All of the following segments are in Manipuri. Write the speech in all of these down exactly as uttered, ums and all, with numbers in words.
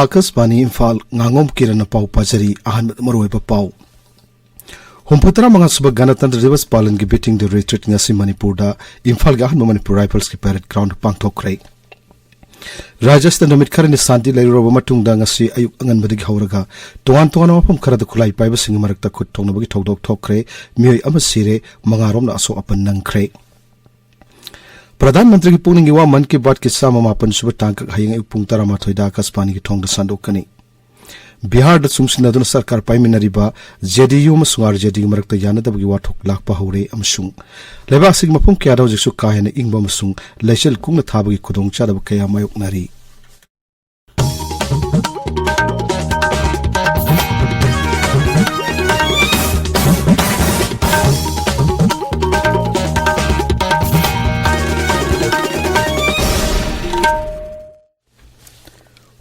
ꯑꯥꯀꯥꯁꯕꯥꯅꯤ ꯏꯝꯐꯥꯜ, ꯉꯥꯉꯣꯝ ꯀꯤꯔꯟꯅ ꯄꯥꯎ ꯄꯥꯖꯔꯤ꯫ ꯑꯍꯥꯟꯕꯗ ꯃꯔꯨꯑꯣꯏꯕ ꯄꯥꯎ꯫ ꯍꯨꯝꯐꯨ ꯇꯔꯥ ꯃꯉꯥ ꯁꯨꯕ ꯒꯅꯇꯟꯇ꯭ꯔ ꯗꯤꯕꯁ ꯄꯥꯂꯟꯒꯤ beating the retreat ꯉꯁꯤ ꯃꯅꯤꯄꯨꯔꯗ, ꯏꯝꯐꯥꯜꯒꯤ ꯑꯍꯥꯟꯕ ꯃꯅꯤꯄꯨꯔ ꯔꯥꯏꯐꯜꯁꯀꯤ parade ground ꯄꯥꯡꯊꯣꯛꯈ꯭ꯔꯦ꯫ ꯔꯥꯖ꯭ꯌ ꯑꯁꯤꯗ ꯅꯨꯃꯤꯠ ꯈꯔꯅꯤ ꯁꯥꯟꯇꯤ ꯂꯩꯔꯨꯔꯕ ꯃꯇꯨꯡꯗ ꯉꯁꯤ ꯑꯌꯨꯛ ꯑꯉꯟꯕꯗꯒꯤ ꯍꯧꯔꯒ ꯇꯣꯉꯥꯟ ꯇꯣꯉꯥꯟꯕ ꯃꯐꯝ ꯈꯔꯗ ꯈꯨꯠꯂꯥꯏ ꯄꯥꯏꯕꯁꯤꯡꯒꯤ ꯃꯔꯛꯇ ꯈꯨꯠ ꯊꯣꯛꯅꯕꯒꯤ ꯊꯧꯗꯣꯛ ꯊꯣꯛꯈ꯭ꯔꯦ꯫ ꯃꯤꯑꯣꯏ ꯑꯃ ꯁꯤꯔꯦ, ꯃꯉꯥꯔꯣꯝꯅ ꯑꯁꯣꯛ ꯑꯄꯟ ꯅꯪꯈ꯭ꯔꯦ꯫ ꯄ꯭ꯔꯙꯥꯟ ꯃꯟꯇ꯭ꯔꯤꯒꯤ ꯄꯨꯛꯅꯤꯡꯒꯤ ꯋꯥ ꯃꯟ ꯀꯤ ꯕꯥꯠꯀꯤ ꯆꯥꯝꯃ ꯃꯥꯄꯟ ꯁꯨꯕ ꯇꯥꯡꯀꯛ ꯍꯌꯦꯡ ꯑꯌꯨꯛ ꯄꯨꯡ ꯇꯔꯥꯃꯥꯊꯣꯏꯗ ꯑꯥꯀꯥꯁꯕꯥꯅꯤꯒꯤ ꯊꯣꯡꯗ ꯁꯟꯗꯣꯛꯀꯅꯤ꯫ ꯕꯤꯍꯥꯔꯗ ꯆꯨꯡꯁꯤꯟꯅꯗꯨꯅ ꯁꯔꯀꯥꯔ ꯄꯥꯏꯃꯤꯟꯅꯔꯤꯕ ꯖꯦ ꯗꯤ ꯌꯨ ꯑꯃꯁꯨꯡ ꯑꯥꯔ ꯖꯦ ꯗꯤꯒꯤ ꯃꯔꯛꯇ ꯌꯥꯅꯗꯕꯒꯤ ꯋꯥꯊꯣꯛ ꯂꯥꯛꯄ ꯍꯧꯔꯦ ꯑꯃꯁꯨꯡ ꯂꯩꯕꯥꯛ ꯑꯁꯤꯒꯤ ꯃꯐꯝ ꯀꯌꯥꯗ ꯍꯧꯖꯤꯛꯁꯨ ꯀꯥ ꯍꯦꯟꯅ ꯏꯪꯕ ꯑꯃꯁꯨꯡ ꯂꯩꯆꯤꯜ ꯀꯨꯡꯅ ꯊꯥꯕꯒꯤ ꯈꯨꯗꯣꯡꯆꯥꯗꯕ ꯀꯌꯥ ꯃꯥꯌꯣꯛꯅꯔꯤ꯫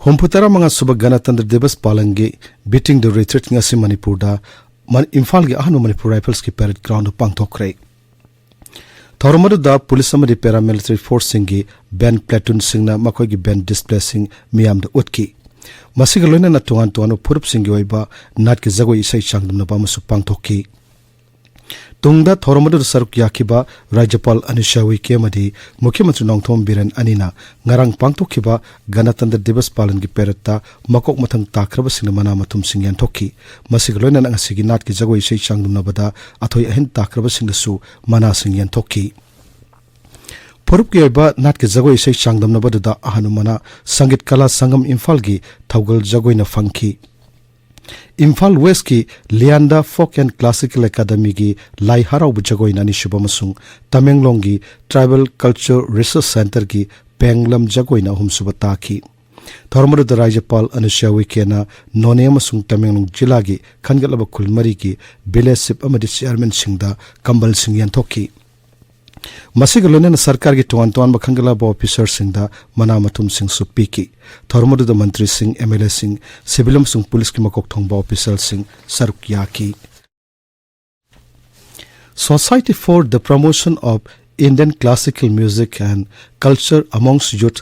ꯍꯨꯝꯐꯨ ꯇꯔꯥ ꯃꯉꯥ ꯁꯨꯕ ꯒꯅꯇꯟꯇ꯭ꯔ ꯗꯤꯕꯁ ꯄꯥꯂꯟꯒꯤ beating the retreat ꯉꯁꯤ ꯃꯅꯤꯄꯨꯔꯗ ꯃ-, ꯏꯝꯐꯥꯜꯒꯤ ꯑꯍꯥꯟꯕ ꯃꯅꯤꯄꯨꯔ ꯔꯥꯏꯐꯜꯁꯀꯤ parade ground ꯄꯥꯡꯊꯣꯛꯈ꯭ꯔꯦ꯫ ꯊꯧꯔꯝ ꯑꯗꯨꯗ ꯄꯨꯂꯤꯁ ꯑꯃꯗꯤ paramilitary forceꯁꯤꯡꯒꯤ band platoonꯁꯤꯡꯅ ꯃꯈꯣꯏꯒꯤ band displayꯁꯤꯡ ꯃꯤꯌꯥꯝꯗ ꯎꯠꯈꯤ꯫ ꯃꯁꯤꯒ ꯂꯣꯏꯅꯅ ꯇꯣꯉꯥꯟ ꯇꯣꯉꯥꯟꯕ ꯐꯨꯔꯨꯞꯁꯤꯡꯒꯤ ꯑꯣꯏꯕ ꯅꯥꯠꯀꯤ ꯖꯒꯣꯏ ꯏꯁꯩ ꯆꯥꯡꯗꯝꯅꯕ ꯑꯃꯁꯨ ꯄꯥꯡꯊꯣꯛꯈꯤ꯫ ꯇꯨꯡꯗ ꯊꯧꯔꯝ ꯑꯗꯨꯗ ꯁꯔꯨꯛ ꯌꯥꯈꯤꯕ ꯔꯥꯖ꯭ꯌꯄꯥꯜ ꯑꯅꯨꯁ꯭ꯌꯥ ꯎꯏꯀꯦ ꯑꯃꯗꯤ ꯃꯨꯈ꯭ꯌ ꯃꯟꯇ꯭ꯔꯤ ꯅꯣꯡꯊꯣꯝ ꯕꯤꯔꯦꯟ ꯑꯅꯤꯅ ꯉꯔꯥꯡ ꯄꯥꯡꯊꯣꯛꯈꯤꯕ ꯒꯅꯇꯟꯇ꯭ꯔ ꯗꯤꯕꯁ ꯄꯥꯂꯟꯒꯤ paradeꯇ ꯃꯀꯣꯛ ꯃꯊꯪ ꯇꯥꯈ꯭ꯔꯕꯁꯤꯡꯅ ꯃꯅꯥ ꯃꯊꯨꯝꯁꯤꯡ ꯌꯦꯟꯊꯣꯛꯈꯤ꯫ ꯃꯁꯤꯒ ꯂꯣꯏꯅꯅ ꯉꯁꯤꯒꯤ ꯅꯥꯠꯀꯤ ꯖꯒꯣꯏ ꯏꯁꯩ ꯆꯥꯡꯗꯝꯅꯕꯗ ꯑꯊꯣꯏ ꯑꯍꯦꯟ ꯇꯥꯈ꯭ꯔꯕꯁꯤꯡꯗꯁꯨ ꯃꯅꯥꯁꯤꯡ ꯌꯦꯟꯊꯣꯛꯈꯤ꯫ ꯐꯨꯔꯨꯞꯀꯤ ꯑꯣꯏꯕ ꯅꯥꯠꯀꯤ ꯖꯒꯣꯏ ꯏꯁꯩ ꯆꯥꯡꯗꯝꯅꯕꯗꯨꯗ ꯑꯍꯥꯟꯕ ꯃꯅꯥ ꯁꯪꯒꯤꯠ ꯀꯂꯥ ꯁꯪꯒꯝ ꯏꯝꯐꯥꯜꯒꯤ ꯊꯧꯒꯜ ꯖꯒꯣꯏꯅ ꯐꯪꯈꯤ꯫ ꯏꯝꯐꯥꯜ ꯋꯦꯁꯀꯤ ꯂꯤꯌꯥꯟꯗꯥ Folk and Classical Academyꯒꯤ ꯂꯥꯏ ꯍꯔꯥꯎꯕ ꯖꯒꯣꯏꯅ ꯑꯅꯤꯁꯨꯕ ꯑꯃꯁꯨꯡ ꯇꯃꯦꯡꯂꯣꯡꯒꯤ Tribal Culture Research Centreꯒꯤ ꯄꯦꯡꯂꯝ ꯖꯒꯣꯏꯅ ꯑꯍꯨꯝꯁꯨꯕ ꯇꯥꯈꯤ꯫ ꯊꯧꯔꯝ ꯑꯗꯨꯗ ꯔꯥꯖ꯭ꯌꯄꯥꯜ ꯑꯅꯨꯁ꯭ꯌꯥ ꯎꯏꯀꯦꯅ ꯅꯣꯅꯦ ꯑꯃꯁꯨꯡ ꯇꯃꯦꯡꯂꯣꯡ ꯖꯤꯂꯥꯒꯤ ꯈꯟꯒꯠꯂꯕ ꯈꯨꯜ ꯃꯔꯤꯒꯤ village chief ꯑꯃꯗꯤ chairmanꯁꯤꯡꯗ ꯀꯝꯕꯜꯁꯤꯡ ꯌꯦꯟꯊꯣꯛꯈꯤ꯫ ꯃꯁꯤꯒ ꯂꯣꯏꯅꯅ ꯁꯔꯀꯥꯔꯒꯤ ꯇꯣꯉꯥꯟ ꯇꯣꯉꯥꯟꯕ ꯈꯟꯒꯠꯂꯕ officerꯁꯤꯡꯗ ꯃꯅꯥ ꯃꯊꯨꯝꯁꯤꯡꯁꯨ ꯄꯤꯈꯤ꯫ ꯊꯧꯔꯝ ꯑꯗꯨꯗ ꯃꯟꯇ꯭ꯔꯤꯁꯤꯡ, ꯑꯦꯝ ꯑꯦꯜ ꯑꯦꯁꯤꯡ, civil ꯑꯃꯁꯨꯡ ꯄꯨꯂꯤꯁꯀꯤ ꯃꯀꯣꯛ ꯊꯣꯡꯕ officerꯁꯤꯡ ꯁꯔꯨꯛ ꯌꯥꯈꯤ꯫ Society for the Promotion of Indian Classical Music and Culture Amongst Youth,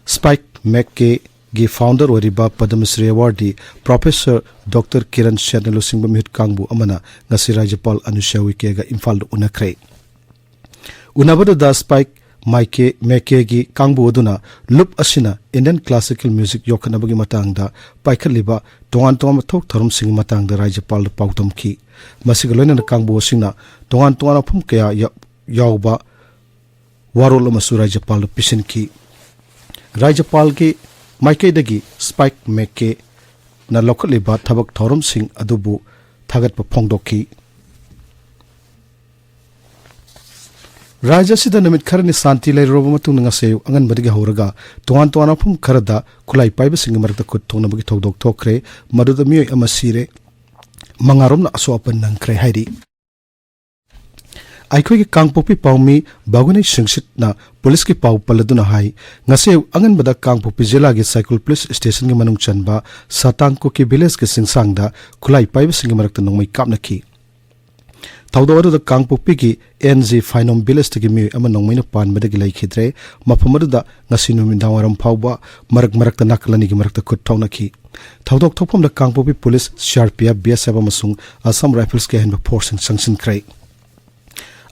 SPICMAC, ꯒꯤ founder ꯑꯣꯏꯔꯤꯕ Padma Shri awardee Professor Doctor Kiran ꯁꯦꯠꯅ ꯂꯨꯆꯤꯡꯕ ꯃꯤꯍꯨꯠ ꯀꯥꯡꯕꯨ ꯑꯃꯅ ꯉꯁꯤ ꯔꯥꯖ꯭ꯌꯄꯥꯜ ꯑꯅꯨꯁ꯭ꯌꯥ ꯎꯏꯀꯦꯒ ꯏꯝꯐꯥꯜꯗ ꯎꯅꯈ꯭ꯔꯦ꯫ ꯎꯅꯕꯗꯨꯗ ꯁ꯭ꯄꯥꯏꯛ ꯃꯥꯏꯀꯦ, ꯃꯦꯀꯦꯒꯤ ꯀꯥꯡꯕꯨ ꯑꯗꯨꯅ ꯂꯨꯞ ꯑꯁꯤꯅ Indian classical music ꯌꯣꯛꯈꯠꯅꯕꯒꯤ ꯃꯇꯥꯡꯗ ꯄꯥꯏꯈꯠꯂꯤꯕ ꯇꯣꯉꯥꯟ ꯇꯣꯉꯥꯟꯕ ꯊꯕꯛ ꯊꯧꯔꯝꯁꯤꯡꯒꯤ ꯃꯇꯥꯡꯗ ꯔꯥꯖ꯭ꯌꯄꯥꯜꯗ ꯄꯥꯎꯗꯝꯈꯤ꯫ ꯃꯁꯤꯒ ꯂꯣꯏꯅꯅ ꯀꯥꯡꯕꯨ ꯑꯁꯤꯅ ꯇꯣꯉꯥꯟ ꯇꯣꯉꯥꯟꯕ ꯃꯐꯝ ꯀꯌꯥ ꯌꯥ-, ꯌꯥꯎꯕ ꯋꯥꯔꯣꯜ ꯑꯃꯁꯨ ꯔꯥꯖ꯭ꯌꯄꯥꯜꯗ ꯄꯤꯁꯤꯟꯈꯤ꯫ ꯔꯥꯖ꯭ꯌꯄꯥꯜꯒꯤ ꯃꯥꯏꯀꯩꯗꯒꯤ ꯁ꯭ꯄꯥꯏꯛ ꯃꯦꯛꯀꯦꯅ ꯂꯧꯈꯠꯂꯤꯕ ꯊꯕꯛ ꯊꯧꯔꯝꯁꯤꯡ ꯑꯗꯨꯕꯨ ꯊꯥꯒꯠꯄ ꯐꯣꯡꯗꯣꯛꯈꯤ꯫ ꯔꯥꯖ꯭ꯌ ꯑꯁꯤꯗ ꯅꯨꯃꯤꯠ ꯈꯔꯅꯤ ꯁꯥꯟꯇꯤ ꯂꯩꯔꯨꯔꯕ ꯃꯇꯨꯡꯗ ꯉꯁꯤ ꯑꯌꯨꯛ ꯑꯉꯟꯕꯗꯒꯤ ꯍꯧꯔꯒ ꯇꯣꯉꯥꯟ ꯇꯣꯉꯥꯟꯕ ꯃꯐꯝ ꯈꯔꯗ ꯈꯨꯠꯂꯥꯏ ꯄꯥꯏꯕꯁꯤꯡꯒꯤ ꯃꯔꯛꯇ ꯈꯨꯠ ꯊꯣꯛꯅꯕꯒꯤ ꯊꯧꯗꯣꯛ ꯊꯣꯛꯈ꯭ꯔꯦ꯫ ꯃꯗꯨꯗ ꯃꯤꯑꯣꯏ ꯑꯃ ꯁꯤꯔꯦ, ꯃꯉꯥꯔꯣꯝꯅ ꯑꯁꯣꯛ ꯑꯄꯟ ꯅꯪꯈ꯭ꯔꯦ ꯍꯥꯏꯔꯤ꯫ ꯑꯩꯈꯣꯏꯒꯤ ꯀꯥꯡꯄꯣꯛꯄꯤ ꯄꯥꯎꯃꯤ ꯕꯥꯒꯨꯅꯩ ꯁꯤꯡꯁꯤꯠꯅ ꯄꯨꯂꯤꯁꯀꯤ ꯄꯥꯎ ꯄꯜꯂꯗꯨꯅ ꯍꯥꯏ, ꯉꯁꯤ ꯑꯌꯨꯛ ꯑꯉꯟꯕꯗ ꯀꯥꯡꯄꯣꯛꯄꯤ ꯖꯤꯂꯥꯒꯤ ꯁꯥꯏꯀꯨꯜ ꯄꯨꯂꯤꯁ ꯁ꯭ꯇꯦꯁꯟꯒꯤ ꯃꯅꯨꯡ ꯆꯟꯕ ꯁꯥꯇꯥꯡ ꯀꯨꯀꯤ ꯚꯤꯂꯦꯖꯀꯤ ꯆꯤꯡꯁꯥꯡꯗ ꯈꯨꯠꯂꯥꯏ ꯄꯥꯏꯕꯁꯤꯡꯒꯤ ꯃꯔꯛꯇ ꯅꯣꯡꯃꯩ ꯀꯥꯞꯅꯈꯤ꯫ ꯊꯧꯗꯣꯛ ꯑꯗꯨꯗ ꯀꯥꯡꯄꯣꯛꯄꯤꯒꯤ ꯑꯦꯟ ꯖꯤ ꯐꯥꯏꯅꯣꯝ ꯚꯤꯂꯦꯖꯇꯒꯤ ꯃꯤꯑꯣꯏ ꯑꯃ ꯅꯣꯡꯃꯩꯅ ꯄꯥꯟꯕꯗꯒꯤ ꯂꯩꯈꯤꯗ꯭ꯔꯦ꯫ ꯃꯐꯝ ꯑꯗꯨꯗ ꯉꯁꯤ ꯅꯨꯃꯤꯗꯥꯡ ꯋꯥꯏꯔꯝ ꯐꯥꯎꯕ ꯃꯔꯛ ꯃꯔꯛꯇ ꯅꯥꯀꯜ ꯑꯅꯤꯒꯤ ꯃꯔꯛꯇ ꯈꯨꯠ ꯊꯣꯛꯅꯈꯤ꯫ ꯊꯧꯗꯣꯛ ꯊꯣꯛꯐꯝꯗ Kangpokpi police, C R P F, B S F ꯑꯃꯁꯨꯡ ꯑꯁꯥꯝ ꯔꯥꯏꯐꯜꯁꯀꯤ ꯑꯍꯦꯟꯕ ꯐꯣꯔꯁꯁꯤꯡ ꯆꯪꯁꯤꯟꯈ꯭ꯔꯦ꯫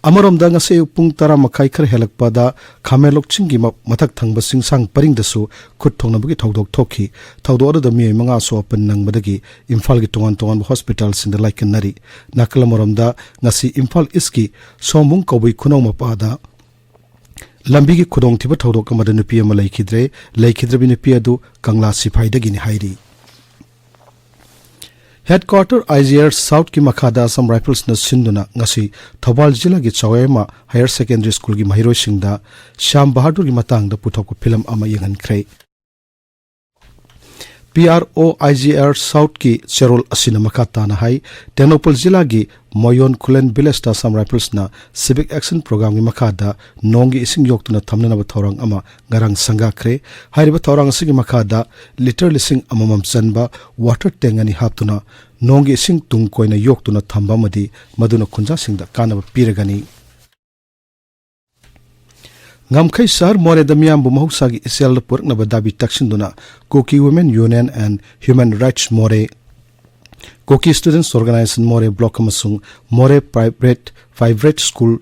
ꯑꯃꯔꯣꯝꯗ, ꯉꯁꯤ ꯑꯌꯨꯛ ꯄꯨꯡ ꯇꯔꯥ ꯃꯈꯥꯏ ꯈꯔ ꯍꯦꯜꯂꯛꯄꯗ ꯈꯥꯃꯦꯟꯂꯣꯛ ꯆꯤꯡꯒꯤ ꯃ-, ꯃꯊꯛ ꯊꯪꯕ ꯆꯤꯡꯁꯥꯡ ꯄꯔꯤꯡꯗꯁꯨ ꯈꯨꯠ ꯊꯣꯛꯅꯕꯒꯤ ꯊꯧꯗꯣꯛ ꯊꯣꯛꯈꯤ꯫ ꯊꯧꯗꯣꯛ ꯑꯗꯨꯗ ꯃꯤꯑꯣꯏ ꯃꯉꯥ ꯑꯁꯣꯛ ꯑꯄꯟ ꯅꯪꯕꯗꯒꯤ ꯏꯝꯐꯥꯜꯒꯤ ꯇꯣꯉꯥꯟ ꯇꯣꯉꯥꯟꯕ ꯍꯣꯁꯄꯤꯇꯥꯜꯁꯤꯡꯗ ꯂꯥꯏꯀꯠꯅꯔꯤ꯫ ꯅꯥꯀꯜ ꯑꯃꯔꯣꯝꯗ, ꯉꯁꯤ ꯏꯝꯐꯥꯜ ꯏꯁꯀꯤ ꯁꯣꯝꯕꯨꯡ ꯀꯧꯕꯨꯏ ꯈꯨꯅꯧ ꯃꯄꯥꯗ ꯂꯝꯕꯤꯒꯤ ꯈꯨꯗꯣꯡꯊꯤꯕ ꯊꯧꯗꯣꯛ ꯑꯃꯗ ꯅꯨꯄꯤ ꯑꯃ ꯂꯩꯈꯤꯗ꯭ꯔꯦ꯫ ꯂꯩꯈꯤꯗ꯭ꯔꯕꯤ ꯅꯨꯄꯤ ꯑꯗꯨ ꯀꯪꯂꯥ ꯁꯤꯐꯥꯏꯗꯒꯤꯅꯤ ꯍꯥꯏꯔꯤ꯫ ꯍꯦꯗꯀ꯭ꯋꯥꯇꯔ ꯑꯥꯏ ꯖꯤ ꯑꯥꯔ ꯁꯥꯎꯠꯀꯤ ꯃꯈꯥꯗ ꯑꯁꯥꯝ ꯔꯥꯏꯐꯜꯁꯅ ꯁꯤꯟꯗꯨꯅ ꯉꯁꯤ ꯊꯧꯕꯥꯜ ꯖꯤꯂꯥꯒꯤ ꯆꯥꯎꯌꯥꯏꯃ ꯍꯥꯌꯔ ꯁꯦꯀꯦꯟꯗꯔꯤ ꯁ꯭ꯀꯨꯜꯒꯤ ꯃꯍꯩꯔꯣꯏꯁꯤꯡꯗ ꯁ꯭ꯌꯥꯝ ꯕꯍꯥꯗꯨꯔꯒꯤ ꯃꯇꯥꯡꯗ ꯄꯨꯊꯣꯛꯄ ꯐꯤꯂꯝ ꯑꯃ ꯌꯦꯡꯍꯟꯈ꯭ꯔꯦ꯫ ꯄꯤ ꯑꯥꯔ ꯑꯣ ꯑꯥꯏ ꯖꯤ ꯑꯥꯔ ꯁꯥꯎꯠꯀꯤ ꯆꯦꯔꯣꯜ ꯑꯁꯤꯅ ꯃꯈꯥ ꯇꯥꯅ ꯍꯥꯏ, ꯇꯦꯡꯅꯧꯄꯜ ꯖꯤꯂꯥꯒꯤ ꯃꯣꯌꯣꯟ ꯈꯨꯂꯦꯟ ꯚꯤꯂꯦꯖꯇ ꯑꯁꯥꯝ ꯔꯥꯏꯐꯜꯁꯅ ꯁꯤꯚꯤꯛ ꯑꯦꯛꯁꯟ ꯄ꯭ꯔꯣꯒ꯭ꯔꯥꯝꯒꯤ ꯃꯈꯥꯗ ꯅꯣꯡꯒꯤ ꯏꯁꯤꯡ ꯌꯣꯛꯇꯨꯅ ꯊꯝꯅꯅꯕ ꯊꯧꯔꯥꯡ ꯑꯃ ꯉꯔꯥꯡ ꯁꯪꯒꯥꯈ꯭ꯔꯦ꯫ ꯍꯥꯏꯔꯤꯕ ꯊꯧꯔꯥꯡ ꯑꯁꯤꯒꯤ ꯃꯈꯥꯗ ꯂꯤꯇꯔ ꯂꯤꯁꯤꯡ ꯑꯃꯃꯝ ꯆꯟꯕ ꯋꯥꯇꯔ ꯇꯦꯡ ꯑꯅꯤ ꯍꯥꯞꯇꯨꯅ ꯅꯣꯡꯒꯤ ꯏꯁꯤꯡ ꯇꯨꯡ ꯀꯣꯏꯅ ꯌꯣꯛꯇꯨꯅ ꯊꯝꯕ ꯑꯃꯗꯤ ꯃꯗꯨꯅ ꯈꯨꯟꯖꯥꯁꯤꯡꯗ ꯀꯥꯟꯅꯕ ꯄꯤꯔꯒꯅꯤ꯫ ꯉꯝꯈꯩ ꯁꯍꯔ ꯃꯣꯔꯦꯗ ꯃꯤꯌꯥꯝꯕꯨ ꯃꯍꯧꯁꯥꯒꯤ ꯏꯆꯦꯜꯗ ꯄꯨꯔꯛꯅꯕ Dhabi ꯇꯛꯁꯤꯟꯗꯨꯅ Kuki Women Union and Human Rights More, Kuki Students Organisation More Block ꯑꯃꯁꯨꯡ More Private Private School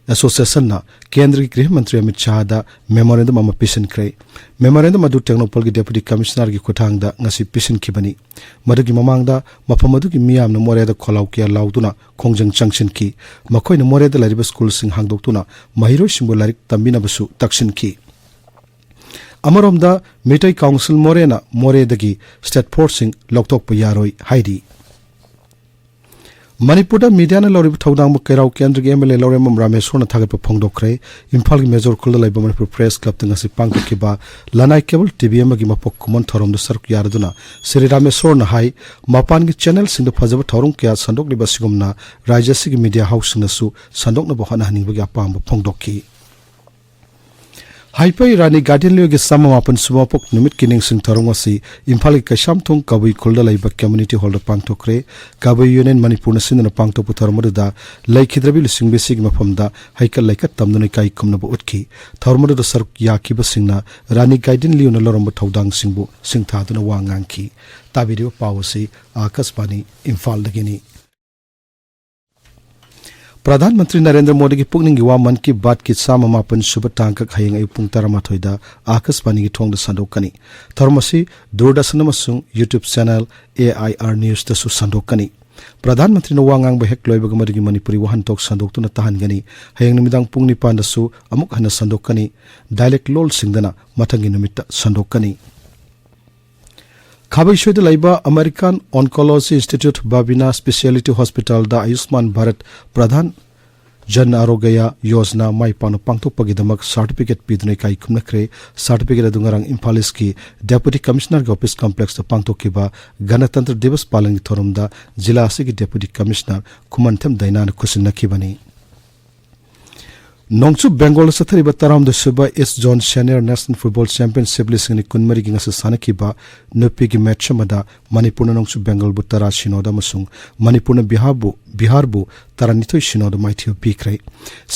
Associationꯅ ꯀꯦꯟꯗ꯭ꯔꯒꯤ ꯒ꯭ꯔꯤꯍ ꯃꯟꯇ꯭ꯔꯤ ꯑꯃꯤꯠ ꯁꯥꯍꯗ memorandum ꯑꯃ ꯄꯤꯁꯤꯟꯈ꯭ꯔꯦ꯫ Memorandum ꯑꯗꯨ ꯇꯦꯡꯅꯧꯄꯜꯒꯤ Deputy Commissionerꯒꯤ ꯈꯨꯠꯊꯥꯡꯗ ꯉꯁꯤ ꯄꯤꯁꯤꯟꯈꯤꯕꯅꯤ꯫ ꯃꯗꯨꯒꯤ ꯃꯃꯥꯡꯗ ꯃꯐꯝ ꯑꯗꯨꯒꯤ ꯃꯤꯌꯥꯝꯅ ꯃꯣꯔꯦꯗ ꯈꯣꯜꯂꯥꯎ ꯀꯌꯥ ꯂꯥꯎꯗꯨꯅ ꯈꯣꯡꯖꯪ ꯆꯪꯁꯤꯟꯈꯤ꯫ ꯃꯈꯣꯏꯅ ꯃꯣꯔꯦꯗ ꯂꯩꯔꯤꯕ ꯁ꯭ꯀꯨꯜꯁꯤꯡ ꯍꯥꯡꯗꯣꯛꯇꯨꯅ ꯃꯍꯩꯔꯣꯏꯁꯤꯡꯕꯨ ꯂꯥꯏꯔꯤꯛ ꯇꯝꯕꯤꯅꯕꯁꯨ ꯇꯛꯁꯤꯟꯈꯤ꯫ ꯑꯃꯔꯣꯝꯗ, ꯃꯤꯇꯩ ꯀꯥꯎꯟꯁꯤꯜ ꯃꯣꯔꯦꯅ ꯃꯣꯔꯦꯗꯒꯤ state forceꯁꯤꯡ ꯂꯧꯊꯣꯛꯄ ꯌꯥꯔꯣꯏ ꯍꯥꯏꯔꯤ꯫ ꯃꯅꯤꯄꯨꯔꯗ ꯃꯤꯗꯤꯌꯥꯅ ꯂꯧꯔꯤꯕ ꯊꯧꯗꯥꯡꯕꯨ ꯀꯩꯔꯥꯎ ꯀꯦꯟꯗ꯭ꯔꯒꯤ MLA ꯂꯧꯔꯦꯝꯕꯝ ꯔꯥꯃꯦꯁꯣꯔꯅ ꯊꯥꯒꯠꯄ ꯐꯣꯡꯗꯣꯛꯈ꯭ꯔꯦ꯫ ꯏꯝꯐꯥꯜꯒꯤ ꯃꯦꯖꯣꯔ ꯈꯨꯜꯗ ꯂꯩꯕ ꯃꯅꯤꯄꯨꯔ ꯄ꯭ꯔꯦꯁ ꯀ꯭ꯂꯕꯇ ꯉꯁꯤ ꯄꯥꯡꯊꯣꯛꯈꯤꯕ ꯂꯅꯥꯏ ꯀꯦꯕꯜ ꯇꯤꯚꯤ ꯑꯃꯒꯤ ꯃꯄꯣꯛ ꯀꯨꯝꯑꯣꯟ ꯊꯧꯔꯝꯗ ꯁꯔꯨꯛ ꯌꯥꯔꯗꯨꯅ ꯁ꯭ꯔꯤ ꯔꯥꯃꯦꯁꯣꯔꯅ ꯍꯥꯏ, ꯃꯄꯥꯟꯒꯤ ꯆꯦꯅꯦꯜꯁꯤꯡꯗ ꯐꯖꯕ ꯊꯧꯔꯝ ꯀꯌꯥ ꯁꯟꯗꯣꯛꯂꯤꯕ ꯑꯁꯤꯒꯨꯝꯅ ꯔꯥꯖ꯭ꯌ ꯑꯁꯤꯒꯤ ꯃꯤꯗꯤꯌꯥ ꯍꯥꯎꯁꯁꯤꯡꯅꯁꯨ ꯁꯟꯗꯣꯛꯅꯕ ꯍꯣꯠꯅꯍꯟꯅꯤꯡꯕꯒꯤ ꯑꯄꯥꯝꯕ ꯐꯣꯡꯗꯣꯛꯈꯤ꯫ ꯍꯩꯄꯩ ꯔꯥꯅꯤ ꯒꯥꯔꯗꯦꯟ ꯂꯤꯌꯣꯒꯤ ꯆꯥꯝꯃ ꯃꯥꯄꯟ ꯁꯨꯕ ꯃꯄꯣꯛ ꯅꯨꯃꯤꯠꯀꯤ ꯅꯤꯡꯁꯤꯡ ꯊꯧꯔꯝ ꯑꯁꯤ ꯏꯝꯐꯥꯜꯒꯤ ꯀꯩꯁꯥꯝꯊꯣꯡ ꯀꯕꯨꯏ ꯈꯨꯜꯗ ꯂꯩꯕ ꯀꯝꯃ꯭ꯌꯨꯅꯤꯇꯤ ꯍꯣꯜꯗ ꯄꯥꯡꯊꯣꯛꯈ꯭ꯔꯦ꯫ ꯀꯕꯨꯏ ꯌꯨꯅꯤꯌꯟ ꯃꯅꯤꯄꯨꯔꯅ ꯁꯤꯟꯗꯨꯅ ꯄꯥꯡꯊꯣꯛꯄ ꯊꯧꯔꯝ ꯑꯗꯨꯗ ꯂꯩꯈꯤꯗ꯭ꯔꯕꯤ ꯂꯨꯆꯤꯡꯕꯤꯁꯤꯒꯤ ꯃꯐꯝꯗ ꯍꯩꯀꯠ ꯂꯩꯀꯠ ꯇꯝꯗꯨꯅ ꯏꯀꯥꯏ ꯈꯨꯝꯅꯕ ꯎꯠꯈꯤ꯫ ꯊꯧꯔꯝ ꯑꯗꯨꯗ ꯁꯔꯨꯛ ꯌꯥꯈꯤꯕꯁꯤꯡꯅ ꯔꯥꯅꯤ ꯒꯥꯔꯗꯦꯟ ꯂꯤꯌꯣꯅ ꯂꯧꯔꯝꯕ ꯊꯧꯗꯥꯡꯁꯤꯡꯕꯨ ꯁꯤꯡꯊꯥꯗꯨꯅ ꯋꯥ ꯉꯥꯡꯈꯤ꯫ ꯇꯥꯕꯤꯔꯤꯕ ꯄꯥꯎ ꯑꯁꯤ ꯑꯥꯀꯥꯁꯕꯥꯅꯤ ꯏꯝꯐꯥꯜꯗꯒꯤꯅꯤ꯫ ꯄ꯭ꯔꯙꯥꯟ ꯃꯟꯇ꯭ꯔꯤ ꯅꯔꯦꯟꯗ꯭ꯔ ꯃꯣꯗꯤꯒꯤ ꯄꯨꯛꯅꯤꯡꯒꯤ ꯋꯥ ꯃꯟ ꯀꯤ ꯕꯥꯠꯀꯤ ꯆꯥꯝꯃ ꯃꯥꯄꯟ ꯁꯨꯕ ꯇꯥꯡꯀꯛ ꯍꯌꯦꯡ ꯑꯌꯨꯛ ꯄꯨꯡ ꯇꯔꯥꯃꯥꯊꯣꯏꯗ ꯑꯥꯀꯥꯁꯕꯥꯅꯤꯒꯤ ꯊꯣꯡꯗ ꯁꯟꯗꯣꯛꯀꯅꯤ꯫ ꯊꯧꯔꯝ ꯑꯁꯤ ꯗꯨꯔꯗꯔꯁꯟ ꯑꯃꯁꯨꯡ YouTube channel A I R Newsꯇꯁꯨ ꯁꯟꯗꯣꯛꯀꯅꯤ꯫ ꯄ꯭ꯔꯙꯥꯟ ꯃꯟꯇ꯭ꯔꯤꯅ ꯋꯥ ꯉꯥꯡꯕ ꯍꯦꯛ ꯂꯣꯏꯕꯒ ꯃꯗꯨꯒꯤ ꯃꯅꯤꯄꯨꯔꯤ ꯋꯥꯍꯟꯊꯣꯛ ꯁꯟꯗꯣꯛꯇꯨꯅ ꯇꯥꯍꯟꯒꯅꯤ꯫ ꯍꯌꯦꯡ ꯅꯨꯃꯤꯗꯥꯡ ꯄꯨꯡ ꯅꯤꯄꯥꯟꯗꯁꯨ ꯑꯃꯨꯛ ꯍꯟꯅ ꯁꯟꯗꯣꯛꯀꯅꯤ꯫ Dialect ꯂꯣꯜꯁꯤꯡꯗꯅ ꯃꯊꯪꯒꯤ ꯅꯨꯃꯤꯠꯇ ꯁꯟꯗꯣꯛꯀꯅꯤ꯫ ꯈꯥꯕꯩꯁꯣꯏꯗ ꯂꯩꯕ American Oncology Institute Babina Specialty Hospitalꯗ ꯑꯌꯨꯁꯃꯥꯟ ꯚꯥꯔꯠ ꯄ꯭ꯔꯙꯥꯟ ꯖꯟ ꯑꯥꯔꯣꯒ꯭ꯌ ꯌꯣꯖꯅꯥ ꯃꯥꯏ ꯄꯥꯛꯅ ꯄꯥꯡꯊꯣꯛꯄꯒꯤꯗꯃꯛ ꯁꯥꯔꯇꯤꯐꯤꯀꯦꯠ ꯄꯤꯗꯨꯅ ꯏꯀꯥꯏ ꯈꯨꯝꯅꯈ꯭ꯔꯦ꯫ ꯁꯥꯔꯇꯤꯐꯤꯀꯦꯠ ꯑꯗꯨ ꯉꯔꯥꯡ ꯏꯝꯐꯥꯜ ꯏꯁꯀꯤ ꯗꯦꯄꯨꯇꯤ ꯀꯃꯤꯁꯅꯔꯒꯤ ꯑꯣꯐꯤꯁ ꯀꯝꯄ꯭ꯂꯦꯛꯁꯇ ꯄꯥꯡꯊꯣꯛꯈꯤꯕ ꯒꯅꯇꯟꯇ꯭ꯔ ꯗꯤꯕꯁ ꯄꯥꯂꯟꯒꯤ ꯊꯧꯔꯝꯗ ꯖꯤꯂꯥ ꯑꯁꯤꯒꯤ ꯗꯦꯄꯨꯇꯤ ꯀꯃꯤꯁꯅꯔ ꯈꯨꯃꯟꯊꯦꯝ ꯗꯥꯏꯅꯥꯅ ꯈꯨꯠꯁꯤꯟꯅꯈꯤꯕꯅꯤ꯫ ꯅꯣꯡꯆꯨꯞ ꯕꯦꯡꯒꯣꯜꯗ ꯆꯠꯊꯔꯤꯕ ꯇꯔꯥꯍꯨꯝꯗꯣꯏ ꯁꯨꯕ east zone senior national football championship ꯂꯤꯁꯤꯡ ꯑꯅꯤ ꯀꯨꯟꯃꯔꯤꯒꯤ ꯉꯁꯤ ꯁꯥꯟꯅꯈꯤꯕ ꯅꯨꯄꯤꯒꯤ ꯃꯦꯠꯆ ꯑꯃꯗ ꯃꯅꯤꯄꯨꯔꯅ ꯅꯣꯡꯆꯨꯞ ꯕꯦꯡꯒꯣꯜꯕꯨ ꯇꯔꯥ ꯁꯤꯅꯣꯗ ꯑꯃꯁꯨꯡ ꯃꯅꯤꯄꯨꯔꯅ ꯕꯤꯍꯥꯔꯕꯨ, ꯕꯤꯍꯥꯔꯕꯨ ꯇꯔꯥꯅꯤꯊꯣꯏ ꯁꯤꯅꯣꯗ ꯃꯥꯏꯊꯤꯕ ꯄꯤꯈ꯭ꯔꯦ꯫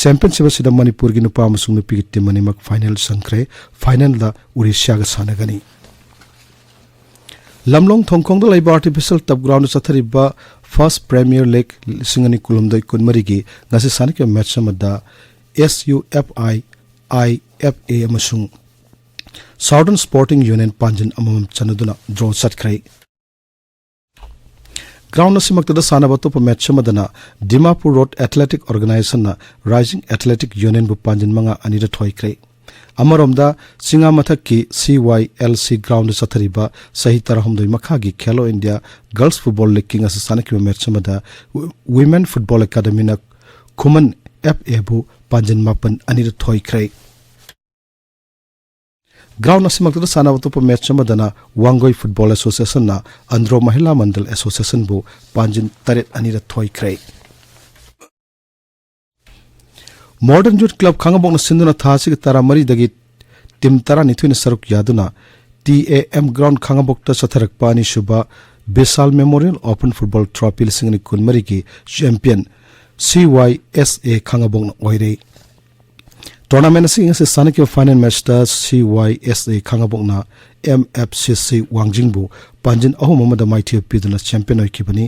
ꯆꯦꯝꯄꯤꯌꯟꯁꯤꯞ ꯑꯁꯤꯗ ꯃꯅꯤꯄꯨꯔꯒꯤ ꯅꯨꯄꯥ ꯑꯃꯁꯨꯡ ꯅꯨꯄꯤꯒꯤ ꯇꯤꯝ ꯑꯅꯤꯃꯛ ꯐꯥꯏꯅꯦꯜ ꯆꯪꯈ꯭ꯔꯦ꯫ ꯐꯥꯏꯅꯦꯜꯗ ꯎꯔꯤꯁ꯭ꯌꯥꯒ ꯁꯥꯟꯅꯒꯅꯤ꯫ ꯂꯝꯂꯣꯡ ꯊꯣꯡꯈꯣꯡꯗ ꯂꯩꯕ ꯑꯥꯔꯇꯤꯐꯤꯁꯤꯌꯦꯜ ꯇꯞ ꯒ꯭ꯔꯥꯎꯟꯗ ꯆꯠꯊꯔꯤꯕ ꯐꯥꯔꯁ ꯄ꯭ꯔꯤꯃꯤꯌꯔ ꯂꯤꯒ ꯂꯤꯁꯤꯡ ꯑꯅꯤ ꯀꯨꯟꯍꯨꯝꯗꯣꯏ ꯀꯨꯟꯃꯔꯤꯒꯤ ꯉꯁꯤ ꯁꯥꯟꯅꯈꯤꯕ ꯃꯦꯠꯆ ꯑꯃꯗ S U F I, I F A ꯑꯃꯁꯨꯡ ꯁꯥꯎꯗꯔꯟ ꯁ꯭ꯄꯣꯔꯇꯤꯡ ꯌꯨꯅꯤꯌꯟ ꯄꯥꯟꯖꯤꯟ ꯑꯃꯃꯝ ꯆꯟꯅꯗꯨꯅ ꯗ꯭ꯔꯣ ꯆꯠꯈ꯭ꯔꯦ꯫ ꯒ꯭ꯔꯥꯎꯟ ꯑꯁꯤꯃꯛꯇꯗ ꯁꯥꯟꯅꯕ ꯑꯇꯣꯞꯄ ꯃꯦꯠꯆ ꯑꯃꯗꯅ Dimapur road athletic ꯑꯣꯔꯒꯅꯥꯏꯖꯦꯁꯟꯅ rising athletic ꯌꯨꯅꯤꯌꯟꯕꯨ ꯄꯥꯟꯖꯤꯟ ꯃꯉꯥ ꯑꯅꯤꯗ ꯊꯣꯏꯈ꯭ꯔꯦ꯫ ꯑꯃꯔꯣꯝꯗ, ꯆꯤꯡꯉꯥ ꯃꯊꯛꯀꯤ ꯁꯤ ꯋꯥꯏ ꯑꯦꯜ ꯁꯤ ꯒ꯭ꯔꯥꯎꯟꯗ ꯆꯠꯊꯔꯤꯕ ꯆꯍꯤ ꯇꯔꯥꯍꯨꯝꯗꯣꯏ ꯃꯈꯥꯒꯤ ꯈꯦꯂꯣ ꯏꯟꯗꯤꯌꯥ ꯒꯔꯜꯁ ꯐꯨꯠꯕꯣꯜ ꯂꯤꯒꯀꯤ ꯉꯁꯤ ꯁꯥꯟꯅꯈꯤꯕ ꯃꯦꯠꯆ ꯑꯃꯗ ꯋꯤ-, ꯋꯤꯃꯦꯟ ꯐꯨꯠꯕꯣꯜ ꯑꯦꯀꯥꯗꯃꯤꯅ ꯈꯨꯃꯟ ꯑꯦꯐ ꯑꯦꯕꯨ ꯄꯥꯟꯖꯤꯟ ꯃꯥꯄꯟ ꯑꯅꯤꯗ ꯊꯣꯏꯈ꯭ꯔꯦ꯫ ꯒ꯭ꯔꯥꯎꯟ ꯑꯁꯤꯃꯛꯇꯗ ꯁꯥꯟꯅꯕ ꯑꯇꯣꯞꯄ ꯃꯦꯠꯆ ꯑꯃꯗꯅ ꯋꯥꯡꯒꯣꯏ ꯐꯨꯠꯕꯣꯜ ꯑꯦꯁꯣꯁꯤꯌꯦꯁꯟꯅ ꯑꯟꯗ꯭ꯔꯣ ꯃꯍꯤꯂꯥ ꯃꯟꯗꯜ ꯑꯦꯁꯣꯁꯤꯌꯦꯁꯟꯕꯨ ꯄꯥꯟꯖꯤꯟ ꯇꯔꯦꯠ ꯑꯅꯤꯗ ꯊꯣꯏꯈ꯭ꯔꯦ꯫ ꯃꯣꯗꯔꯟ ꯌꯨꯠ ꯀ꯭ꯂꯕ ꯈꯥꯡꯉꯕꯣꯛꯅ ꯁꯤꯟꯗꯨꯅ ꯊꯥ ꯑꯁꯤꯒꯤ ꯇꯔꯥꯃꯔꯤꯗꯒꯤ ꯇꯤꯝ ꯇꯔꯥꯅꯤꯊꯣꯏꯅ ꯁꯔꯨꯛ ꯌꯥꯗꯨꯅ ꯇꯤ ꯑꯦ ꯑꯦꯝ ꯒ꯭ꯔꯥꯎꯟ ꯈꯥꯡꯉꯕꯣꯛꯇ ꯆꯠꯊꯔꯛꯄ ꯑꯅꯤꯁꯨꯕ ꯕꯤꯁꯥꯜ ꯃꯦꯃꯣꯔꯤꯌꯦꯜ ꯑꯣꯄꯟ ꯐꯨꯠꯕꯣꯜ ꯇ꯭ꯔꯣꯐꯤ ꯂꯤꯁꯤꯡ ꯑꯅꯤ ꯀꯨꯟꯃꯔꯤꯒꯤ ꯆꯦꯝꯄꯤꯌꯟ ꯁꯤ ꯋꯥꯏ ꯑꯦꯁ ꯑꯦ ꯈꯥꯡꯉꯕꯣꯛꯅ ꯑꯣꯏꯔꯦ꯫ ꯇꯣꯔꯅꯥꯃꯦꯟ ꯑꯁꯤꯒꯤ ꯉꯁꯤ ꯁꯥꯟꯅꯈꯤꯕ ꯐꯥꯏꯅꯦꯜ ꯃꯦꯆꯇ ꯁꯤ ꯋꯥꯏ ꯑꯦꯁ ꯑꯦ ꯈꯥꯡꯉꯕꯣꯛꯅ ꯑꯦꯝ ꯑꯦꯐ ꯁꯤ ꯁꯤ ꯋꯥꯡꯖꯤꯡꯕꯨ ꯄꯥꯟꯖꯤꯟ ꯑꯍꯨꯝ ꯑꯃꯗ ꯃꯥꯏꯊꯤꯕ ꯄꯤꯗꯨꯅ ꯆꯦꯝꯄꯤꯌꯟ ꯑꯣꯏꯈꯤꯕꯅꯤ꯫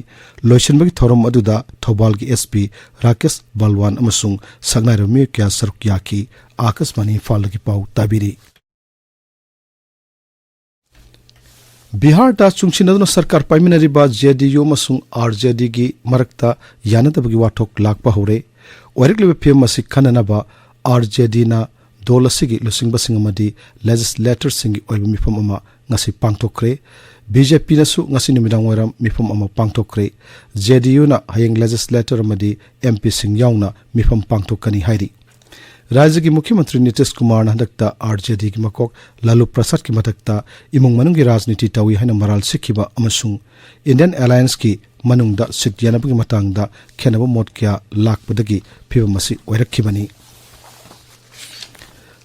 ꯂꯣꯏꯁꯤꯟꯕꯒꯤ ꯊꯧꯔꯝ ꯑꯗꯨꯗ ꯊꯧꯕꯥꯜꯒꯤ ꯑꯦꯁ ꯄꯤ ꯔꯥꯀꯦꯁ ꯕꯜꯋꯥꯟ ꯑꯃꯁꯨꯡ ꯁꯛꯅꯥꯏꯔꯕ ꯃꯤꯑꯣꯏ ꯀꯌꯥ ꯁꯔꯨꯛ ꯌꯥꯈꯤ꯫ ꯑꯥꯀꯥꯁꯕꯥꯅꯤ ꯏꯝꯐꯥꯜꯗꯒꯤ ꯄꯥꯎ ꯇꯥꯕꯤꯔꯤ꯫ ꯕꯤꯍꯥꯔꯗ ꯆꯨꯡꯁꯤꯟꯅꯗꯨꯅ ꯁꯔꯀꯥꯔ ꯄꯥꯏꯃꯤꯟꯅꯔꯤꯕ ꯖꯦ ꯗꯤ ꯌꯨ ꯑꯃꯁꯨꯡ ꯑꯥꯔ ꯖꯦ ꯗꯤꯒꯤ ꯃꯔꯛꯇ ꯌꯥꯅꯗꯕꯒꯤ ꯋꯥꯊꯣꯛ ꯂꯥꯛꯄ ꯍꯧꯔꯦ꯫ ꯑꯣꯏꯔꯛꯂꯤꯕ ꯐꯤꯕꯝ ꯑꯁꯤ ꯈꯟꯅꯅꯕ ꯑꯥꯔ ꯖꯦ ꯗꯤꯅ ꯗꯣꯜ ꯑꯁꯤꯒꯤ ꯂꯨꯆꯤꯡꯕꯁꯤꯡ ꯑꯃꯗꯤ ꯂꯦꯖꯤꯁꯂꯦꯇꯔꯁꯤꯡꯒꯤ ꯑꯣꯏꯕ ꯃꯤꯐꯝ ꯑꯃ ꯉꯁꯤ ꯄꯥꯡꯊꯣꯛꯈ꯭ꯔꯦ꯫ ꯕꯤ ꯖꯦ ꯄꯤꯅꯁꯨ ꯉꯁꯤ ꯅꯨꯃꯤꯗꯥꯡ ꯋꯥꯏꯔꯝ ꯃꯤꯐꯝ ꯑꯃ ꯄꯥꯡꯊꯣꯛꯈ꯭ꯔꯦ꯫ ꯖꯦ ꯗꯤ ꯌꯨꯅ ꯍꯌꯦꯡ ꯂꯦꯖꯤꯁꯂꯦꯇꯔ ꯑꯃꯗꯤ ꯑꯦꯝ ꯄꯤꯁꯤꯡ ꯌꯥꯎꯅ ꯃꯤꯐꯝ ꯄꯥꯡꯊꯣꯛꯀꯅꯤ ꯍꯥꯏꯔꯤ꯫ ꯔꯥꯖ꯭ꯌꯒꯤ ꯃꯨꯈ꯭ꯌ ꯃꯟꯇ꯭ꯔꯤ ꯅꯤꯇꯤꯁ ꯀꯨꯃꯥꯔꯅ ꯍꯟꯗꯛꯇ ꯑꯥꯔ ꯖꯦ ꯗꯤꯒꯤ ꯃꯀꯣꯛ ꯂꯥꯂꯨ ꯄ꯭ꯔꯁꯥꯗꯀꯤ ꯃꯊꯛꯇ ꯏꯃꯨꯡ ꯃꯅꯨꯡꯒꯤ ꯔꯥꯖꯅꯤꯇꯤ ꯇꯧꯏ ꯍꯥꯏꯅ ꯃꯔꯥꯜ ꯁꯤꯈꯤꯕ ꯑꯃꯁꯨꯡ ꯏꯟꯗꯤꯌꯟ ꯑꯦꯂꯥꯌꯟꯁꯀꯤ ꯃꯅꯨꯡꯗ ꯁꯤꯠ ꯌꯦꯟꯅꯕꯒꯤ ꯃꯇꯥꯡꯗ ꯈꯦꯟꯅꯕ ꯃꯣꯠ ꯀꯌꯥ ꯂꯥꯛꯄꯗꯒꯤ ꯐꯤꯕꯝ ꯑꯁꯤ ꯑꯣꯏꯔꯛꯈꯤꯕꯅꯤ꯫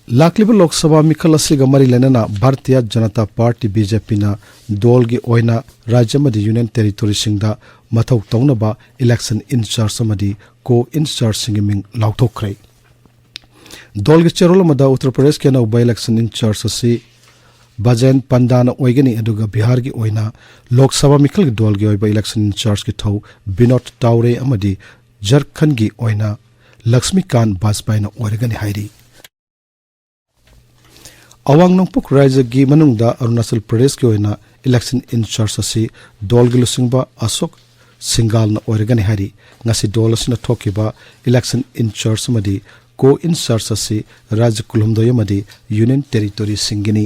ꯂꯥꯛꯂꯤꯕ ꯂꯣꯛ ꯁꯚꯥ ꯃꯤꯈꯜ ꯑꯁꯤꯒ ꯃꯔꯤ ꯂꯩꯅꯅ Bharatiya Janata party, B J ꯄꯤꯅ, ꯗꯣꯜꯒꯤ ꯑꯣꯏꯅ ꯔꯥꯖ꯭ꯌ ꯑꯃꯗꯤ ꯌꯨꯅꯤꯌꯟ ꯇꯦꯔꯤꯇꯣꯔꯤꯁꯤꯡꯗ ꯃꯊꯧ ꯇꯧꯅꯕ ꯏꯂꯦꯛꯁꯟ ꯏꯟꯆꯥꯔꯖ ꯑꯃꯗꯤ ꯀꯣ ꯏꯟꯆꯥꯔꯖꯁꯤꯡꯒꯤ ꯃꯤꯡ ꯂꯥꯎꯊꯣꯛꯈ꯭ꯔꯦ꯫ ꯗꯣꯜꯒꯤ ꯆꯦꯔꯣꯜ ꯑꯃꯗ ꯎꯠꯇꯔ ꯄ꯭ꯔꯗꯦꯁꯀꯤ ꯑꯅꯧꯕ ꯏꯂꯦꯛꯁꯟ ꯏꯟꯆꯥꯔꯖ ꯑꯁꯤ ꯕꯖꯦꯟ ꯄꯟꯗꯥꯅ ꯑꯣꯏꯒꯅꯤ, ꯑꯗꯨꯒ ꯕꯤꯍꯥꯔꯒꯤ ꯑꯣꯏꯅ ꯂꯣꯛ ꯁꯚꯥ ꯃꯤꯈꯜꯒꯤ ꯗꯣꯜꯒꯤ ꯑꯣꯏꯕ ꯏꯂꯦꯛꯁꯟ ꯏꯟꯆꯥꯔꯖꯀꯤ ꯊꯧ ꯕꯤꯅꯣꯗ ꯇꯥꯎꯔꯦ ꯑꯃꯗꯤ ꯖꯔꯈꯟꯒꯤ ꯑꯣꯏꯅ ꯂꯛꯁꯃꯤꯀꯥꯟ ꯕꯥꯖꯄꯥꯏꯅ ꯑꯣꯏꯔꯒꯅꯤ ꯍꯥꯏꯔꯤ꯫ ꯑꯋꯥꯡ ꯅꯣꯡꯄꯣꯛ ꯔꯥꯖ꯭ꯌꯒꯤ ꯃꯅꯨꯡꯗ ꯑꯔꯨꯅꯥꯆꯜ ꯄ꯭ꯔꯗꯦꯁꯀꯤ ꯑꯣꯏꯅ ꯏꯂꯦꯛꯁꯟ ꯏꯟꯆꯥꯔꯖ ꯑꯁꯤ ꯗꯣꯜꯒꯤ ꯂꯨꯆꯤꯡꯕ ꯑꯁꯣꯛ ꯁꯤꯡꯒꯥꯜꯅ ꯑꯣꯏꯔꯒꯅꯤ ꯍꯥꯏꯔꯤ꯫ ꯉꯁꯤ ꯗꯣꯜ ꯑꯁꯤꯅ ꯊꯣꯛꯈꯤꯕ ꯏꯂꯦꯛꯁꯟ ꯏꯟꯆꯥꯔꯖ ꯑꯃꯗꯤ ꯀꯣ ꯏꯟꯆꯥꯔꯖ ꯑꯁꯤ ꯔꯥꯖ꯭ꯌ ꯀꯨꯟꯍꯨꯝꯗꯣꯏ ꯑꯃꯗꯤ ꯌꯨꯅꯤꯌꯟ ꯇꯦꯔꯤꯇꯣꯔꯤꯁꯤꯡꯒꯤꯅꯤ꯫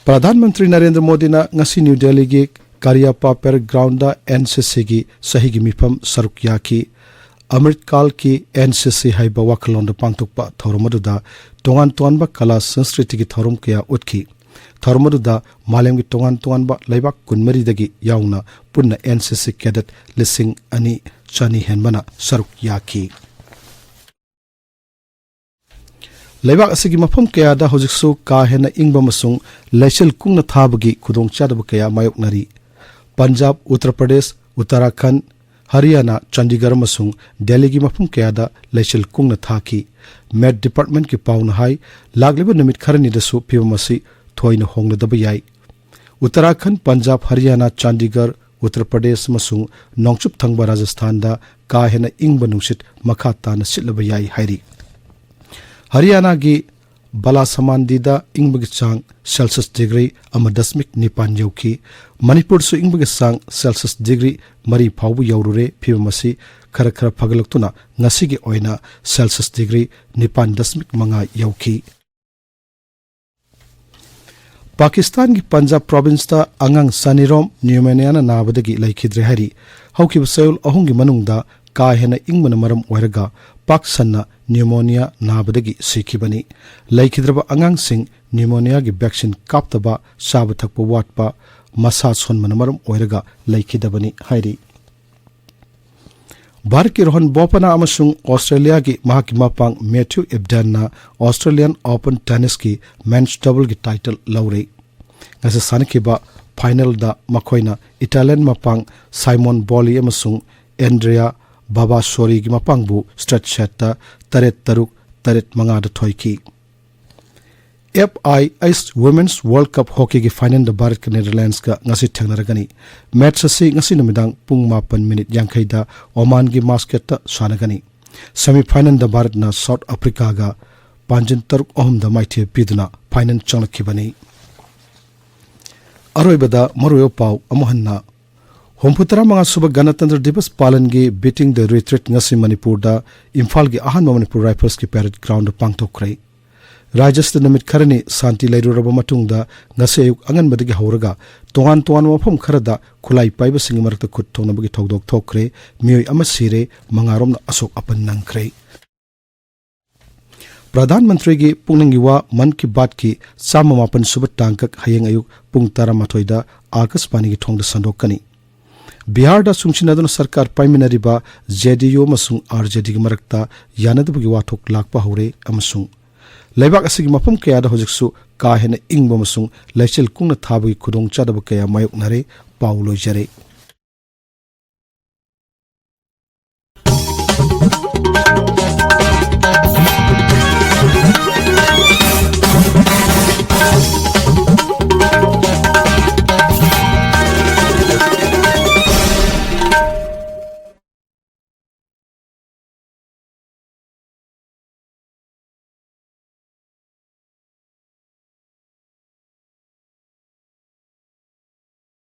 ꯄ꯭ꯔꯙꯥꯟ ꯃꯟꯇ꯭ꯔꯤ ꯅꯔꯦꯟꯗ꯭ꯔ ꯃꯣꯗꯤꯅ ꯉꯁꯤ ꯅ꯭ꯌꯨ ꯗꯦꯜꯂꯤꯒꯤ ꯀꯥꯔꯤꯌꯥꯄꯥ ꯄꯦꯔꯦꯗ ꯒ꯭ꯔꯥꯎꯟꯗ ꯑꯦꯟ ꯁꯤ ꯁꯤꯒꯤ ꯆꯍꯤꯒꯤ ꯃꯤꯐꯝ ꯁꯔꯨꯛ ꯌꯥꯈꯤ꯫ ꯑꯃ꯭ꯔꯤꯠ ꯀꯥꯜꯒꯤ ꯑꯦꯟ ꯁꯤ ꯁꯤ ꯍꯥꯏꯕ ꯋꯥꯈꯜꯂꯣꯟꯗ ꯄꯥꯡꯊꯣꯛꯄ ꯊꯧꯔꯝ ꯑꯗꯨꯗ ꯇꯣꯉꯥꯟ ꯇꯣꯉꯥꯟꯕ ꯀꯂꯥ ꯁꯪꯁꯀ꯭ꯔꯤꯇꯤꯒꯤ ꯊꯧꯔꯝ ꯀꯌꯥ ꯎꯠꯈꯤ꯫ ꯊꯧꯔꯝ ꯑꯗꯨꯗ ꯃꯥꯂꯦꯝꯒꯤ ꯇꯣꯉꯥꯟ ꯇꯣꯉꯥꯟꯕ ꯂꯩꯕꯥꯛ ꯀꯨꯟꯃꯔꯤꯗꯒꯤ ꯌꯥꯎꯅ ꯄꯨꯟꯅ ꯑꯦꯟ ꯁꯤ ꯁꯤ ꯀꯦꯗꯦꯠ ꯂꯤꯁꯤꯡ ꯑꯅꯤ ꯆꯅꯤ ꯍꯦꯟꯕꯅ ꯁꯔꯨꯛ ꯌꯥꯈꯤ꯫ ꯂꯩꯕꯥꯛ ꯑꯁꯤꯒꯤ ꯃꯐꯝ ꯀꯌꯥꯗ ꯍꯧꯖꯤꯛꯁꯨ ꯀꯥ ꯍꯦꯟꯅ ꯏꯪꯕ ꯑꯃꯁꯨꯡ ꯂꯩꯆꯤꯜ ꯀꯨꯡꯅ ꯊꯥꯕꯒꯤ ꯈꯨꯗꯣꯡꯆꯥꯗꯕ ꯀꯌꯥ ꯃꯥꯌꯣꯛꯅꯔꯤ꯫ ꯄꯟꯖꯥꯕ, ꯎꯠꯇꯔ ꯄ꯭ꯔꯗꯦꯁ, ꯎꯠꯇꯔꯥꯈꯟꯗ, ꯍꯔꯤꯌꯥꯅꯥ, ꯆꯥꯟꯗꯤꯒꯔ ꯑꯃꯁꯨꯡ ꯗꯦꯜꯂꯤꯒꯤ ꯃꯐꯝ ꯀꯌꯥꯗ ꯂꯩꯆꯤꯜ ꯀꯨꯡꯅ ꯊꯥꯈꯤ꯫ ꯃꯦꯠ ꯗꯤꯄꯥꯔꯠꯃꯦꯟꯠꯀꯤ ꯄꯥꯎꯅ ꯍꯥꯏ, ꯂꯥꯛꯂꯤꯕ ꯅꯨꯃꯤꯠ ꯈꯔꯅꯤꯗꯁꯨ ꯐꯤꯚꯝ ꯑꯁꯤ ꯊꯣꯏꯅ ꯍꯣꯡꯂꯗꯕ ꯌꯥꯏ꯫ ꯎꯠꯇꯔꯥꯈꯟꯗ, ꯄꯟꯖꯥꯕ, ꯍꯔꯤꯌꯥꯅꯥ, ꯆꯥꯟꯗꯤꯒꯔ, ꯎꯠꯇꯔ ꯄ꯭ꯔꯗꯦꯁ ꯑꯃꯁꯨꯡ ꯅꯣꯡꯆꯨꯞ ꯊꯪꯕ ꯔꯥꯖꯁꯊꯥꯟꯗ ꯀꯥ ꯍꯦꯟꯅ ꯏꯪꯕ ꯅꯨꯡꯁꯤꯠ ꯃꯈꯥ ꯇꯥꯅ ꯁꯤꯠꯂꯕ ꯌꯥꯏ ꯍꯥꯏꯔꯤ꯫ ꯍꯔꯤꯌꯥꯅꯥꯒꯤ ꯕꯥꯂꯥꯁꯃꯥꯟꯗꯤꯗ ꯏꯪꯕꯒꯤ ꯆꯥꯡ ꯁꯦꯜꯁꯤꯌꯁ ꯗꯤꯒ꯭ꯔꯤ ꯑꯃ ꯗꯁꯃꯤꯛ ꯅꯤꯄꯥꯟ ꯌꯧꯈꯤ꯫ ꯃꯅꯤꯄꯨꯔꯁꯨ ꯏꯪꯕꯒꯤ ꯆꯥꯡ ꯁꯦꯜꯁꯤꯌꯁ ꯗꯤꯒ꯭ꯔꯤ ꯃꯔꯤ ꯐꯥꯎꯕ ꯌꯧꯔꯨꯔꯦ꯫ ꯐꯤꯚꯝ ꯑꯁꯤ ꯈꯔ ꯈꯔ ꯐꯒꯠꯂꯛꯇꯨꯅ ꯉꯁꯤꯒꯤ ꯑꯣꯏꯅ ꯁꯦꯜꯁꯤꯌꯁ ꯗꯤꯒ꯭ꯔꯤ ꯅꯤꯄꯥꯟ ꯗꯁꯃꯤꯛ ꯃꯉꯥ ꯌꯧꯈꯤ꯫ ꯄꯥꯀꯤꯁꯇꯥꯟꯒꯤ ꯄꯟꯖꯥꯕ ꯄ꯭ꯔꯣꯚꯤꯟꯁꯇ ꯑꯉꯥꯡ ꯆꯅꯤꯔꯣꯝ ꯅ꯭ꯌꯨꯃꯣꯅꯤꯌꯥꯅ ꯅꯥꯕꯗꯒꯤ ꯂꯩꯈꯤꯗ꯭ꯔꯦ ꯍꯥꯏꯔꯤ꯫ ꯍꯧꯈꯤꯕ ꯆꯌꯣꯜ ꯑꯍꯨꯝꯒꯤ ꯃꯅꯨꯡꯗ ꯀꯥ ꯍꯦꯟꯅ ꯏꯪꯕꯅ ꯃꯔꯝ ꯑꯣꯏꯔꯒ ꯄꯥꯛ ꯁꯟꯅ ꯅ꯭ꯌꯨꯃꯣꯅꯤꯌꯥ ꯅꯥꯕꯗꯒꯤ ꯁꯤꯈꯤꯕꯅꯤ꯫ ꯂꯩꯈꯤꯗ꯭ꯔꯕ ꯑꯉꯥꯡꯁꯤꯡ ꯅ꯭ꯌꯨꯃꯣꯅꯤꯌꯥꯒꯤ ꯚꯦꯛꯁꯤꯟ ꯀꯥꯞꯇꯕ, ꯆꯥꯕ ꯊꯛꯄ ꯋꯥꯠꯄ, ꯃꯁꯥ ꯁꯣꯟꯕꯅ ꯃꯔꯝ ꯑꯣꯏꯔꯒ ꯂꯩꯈꯤꯗꯕꯅꯤ ꯍꯥꯏꯔꯤ꯫ ꯚꯥꯔꯠꯀꯤ ꯔꯣꯍꯟ ꯕꯣꯄꯅ ꯑꯃꯁꯨꯡ ꯑꯣꯁꯇ꯭ꯔꯦꯂꯤꯌꯥꯒꯤ ꯃꯍꯥꯛꯀꯤ ꯃꯄꯥꯡ ꯃꯦꯊ꯭ꯌꯨ ꯏꯕꯗꯟꯅ ꯑꯣꯁꯇ꯭ꯔꯦꯂꯤꯌꯟ ꯑꯣꯄꯟ ꯇꯦꯅꯤꯁꯀꯤ ꯃꯦꯟꯁ ꯗꯕꯜꯒꯤ ꯇꯥꯏꯇꯜ ꯂꯧꯔꯦ꯫ ꯉꯁꯤ ꯁꯥꯟꯅꯈꯤꯕ ꯐꯥꯏꯅꯦꯜꯗ ꯃꯈꯣꯏꯅ ꯏꯇꯥꯂꯤꯌꯟ ꯃꯄꯥꯡ ꯁꯥꯏꯃꯣꯟ ꯕꯣꯂꯤ ꯑꯃꯁꯨꯡ ꯑꯦꯟꯗ꯭ꯔꯤꯌꯥ ꯕꯥꯕꯥꯁꯣꯔꯤꯒꯤ ꯃꯄꯥꯡꯕꯨ ꯁ꯭ꯇ꯭ꯔꯦꯠ ꯁꯦꯠꯇ ꯇꯔꯦꯠ ꯇꯔꯨꯛ, ꯇꯔꯦꯠ ꯃꯉꯥꯗ ꯊꯣꯏꯈꯤ꯫ ꯑꯦꯐ ꯑꯥꯏ ꯑꯩꯆ ꯋꯨꯃꯦꯟꯁ ꯋꯥꯔꯜꯗ ꯀꯞ ꯍꯣꯀꯤꯒꯤ ꯐꯥꯏꯅꯦꯜꯗ ꯚꯥꯔꯠꯀ ꯅꯦꯗꯔꯂꯦꯟꯁꯀ ꯉꯁꯤ ꯊꯦꯡꯅꯔꯒꯅꯤ꯫ ꯃꯦꯠꯆ ꯑꯁꯤ ꯉꯁꯤ ꯅꯨꯃꯤꯗꯥꯡ ꯄꯨꯡ ꯃꯥꯄꯟ ꯃꯤꯅꯤꯠ ꯌꯥꯡꯈꯩꯗ ꯑꯣꯃꯥꯟꯒꯤ ꯃꯥꯁꯀꯦꯠꯇ ꯁꯥꯟꯅꯒꯅꯤ꯫ ꯁꯦꯃꯤ ꯐꯥꯏꯅꯦꯜꯗ ꯚꯥꯔꯠꯅ ꯁꯥꯎꯠ ꯑꯐ꯭ꯔꯤꯀꯥꯒ ꯄꯥꯟꯖꯤꯟ ꯇꯔꯨꯛ ꯑꯍꯨꯝꯗ ꯃꯥꯏꯊꯤꯕ ꯄꯤꯗꯨꯅ ꯐꯥꯏꯅꯦꯜ ꯆꯪꯂꯛꯈꯤꯕꯅꯤ꯫ ꯑꯔꯣꯏꯕꯗ ꯃꯔꯨꯑꯣꯏꯕ ꯄꯥꯎ ꯑꯃꯨꯛ ꯍꯟꯅ꯫ ꯍꯨꯝꯐꯨ ꯇꯔꯥ ꯃꯉꯥ ꯁꯨꯕ ꯒꯅꯇꯟꯇ꯭ꯔ ꯗꯤꯕꯁ ꯄꯥꯂꯟꯒꯤ ꯕꯤꯇꯤꯡ ꯗ ꯔꯤꯇ꯭ꯔꯤꯠ ꯉꯁꯤ ꯃꯅꯤꯄꯨꯔꯗ ꯏꯝꯐꯥꯜꯒꯤ ꯑꯍꯥꯟꯕ ꯃꯅꯤꯄꯨꯔ ꯔꯥꯏꯐꯜꯁꯀꯤ ꯄꯦꯔꯦꯗ ꯒ꯭ꯔꯥꯎꯟꯗ ꯄꯥꯡꯊꯣꯛꯈ꯭ꯔꯦ꯫ ꯔꯥꯖ꯭ꯌꯁꯤꯗ ꯅꯨꯃꯤꯠ ꯈꯔꯅꯤ ꯁꯥꯟꯇꯤ ꯂꯩꯔꯨꯔꯕ ꯃꯇꯨꯡꯗ ꯉꯁꯤ ꯑꯌꯨꯛ ꯑꯉꯟꯕꯗꯒꯤ ꯍꯧꯔꯒ ꯇꯣꯉꯥꯟ ꯇꯣꯉꯥꯟꯕ ꯃꯐꯝ ꯈꯔꯗ ꯈꯨꯠꯂꯥꯏ ꯄꯥꯏꯕꯁꯤꯡꯒꯤ ꯃꯔꯛꯇ ꯈꯨꯠ ꯊꯣꯛꯅꯕꯒꯤ ꯊꯧꯗꯣꯛ ꯊꯣꯛꯈ꯭ꯔꯦ꯫ ꯃꯤꯑꯣꯏ ꯑꯃ ꯁꯤꯔꯦ, ꯃꯉꯥꯔꯣꯝꯅ ꯑꯁꯣꯛ ꯑꯄꯟ ꯅꯪꯈ꯭ꯔꯦ꯫ ꯄ꯭ꯔꯙꯥꯟ ꯃꯟꯇ꯭ꯔꯤꯒꯤ ꯄꯨꯛꯅꯤꯡꯒꯤ ꯋꯥ ꯃꯟ ꯀꯤ ꯕꯥꯠꯀꯤ ꯆꯥꯝꯃ ꯃꯥꯄꯟ ꯁꯨꯕ ꯇꯥꯡꯀꯛ ꯍꯌꯦꯡ ꯑꯌꯨꯛ ꯄꯨꯡ ꯇꯔꯥꯃꯥꯊꯣꯏꯗ ꯑꯥꯀꯥꯁꯕꯥꯅꯤꯒꯤ ꯊꯣꯡꯗ ꯁꯟꯗꯣꯛꯀꯅꯤ꯫ ꯕꯤꯍꯥꯔꯗ ꯆꯨꯡꯁꯤꯟꯅꯗꯨꯅ ꯁꯔꯀꯥꯔ ꯄꯥꯏꯃꯤꯟꯅꯔꯤꯕ ꯖꯦ ꯗꯤ ꯌꯨ ꯑꯃꯁꯨꯡ ꯑꯥꯔ ꯖꯦ ꯗꯤꯒꯤ ꯃꯔꯛꯇ ꯌꯥꯅꯗꯕꯒꯤ ꯋꯥꯊꯣꯛ ꯂꯥꯛꯄ ꯍꯧꯔꯦ ꯑꯃꯁꯨꯡ ꯂꯩꯕꯥꯛ ꯑꯁꯤꯒꯤ ꯃꯐꯝ ꯀꯌꯥꯗ ꯍꯧꯖꯤꯛꯁꯨ ꯀꯥ ꯍꯦꯟꯅ ꯏꯪꯕ ꯑꯃꯁꯨꯡ ꯂꯩꯆꯤꯜ ꯀꯨꯡꯅ ꯊꯥꯕꯒꯤ ꯈꯨꯗꯣꯡꯆꯥꯗꯕ ꯀꯌꯥ ꯃꯥꯌꯣꯛꯅꯔꯦ꯫ ꯄꯥꯎ ꯂꯣꯏꯖꯔꯦ꯫